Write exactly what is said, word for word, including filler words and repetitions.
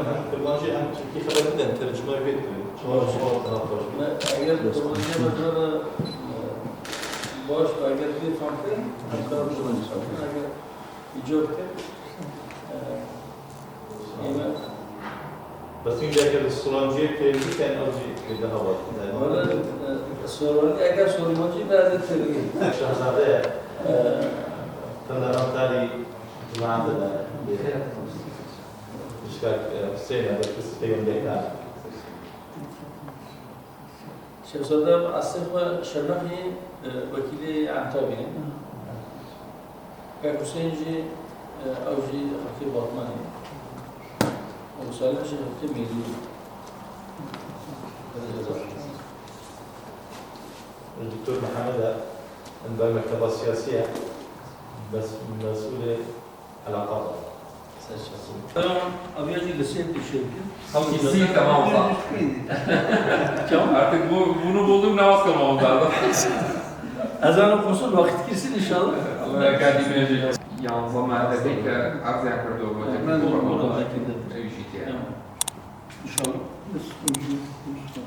Hem kirmancî hem tirkî xeber bidin, tercüme vê dikin. Çawa çawa daha baş. Me, eger kirmancî me cara, e, baş, eger vê fam kirin, em kar bikin, eger îcab kir, e, ême Bes tu eger Solanciyê fêm bikin, ew jî daha baş. Wele, e, Solancî, eger Solancî be, ez ê têbigim. Şehzade, e, Tenderan talî ciman de ne. Şikak, e, Hüseyin, e, belki peygamberler. Şehzade eslê xwe Şermexê, e, wekîlê Entabê ye. Kek Husên jî, e, ew jî xelkê Batmanê ye. Ew Salih jî xelkê Mêlûyê ye. Doktor Mihemed e, li ber mekteba siyasî ye, mes-, mesûlê elaqat e. Tamam, aviya jî li sê pêşe bikin. Tamam, tamam. Tamam. Artık bu, bunu buldum, namaz kılmamız lazım. Ezan okunsun, vakit girsin inşallah. Allah akademi. Yanzı mehde pek de arz yakar doğru. Ben de burada akademi. Ev işi ki. Tamam. İnşallah. Biz, biz, biz,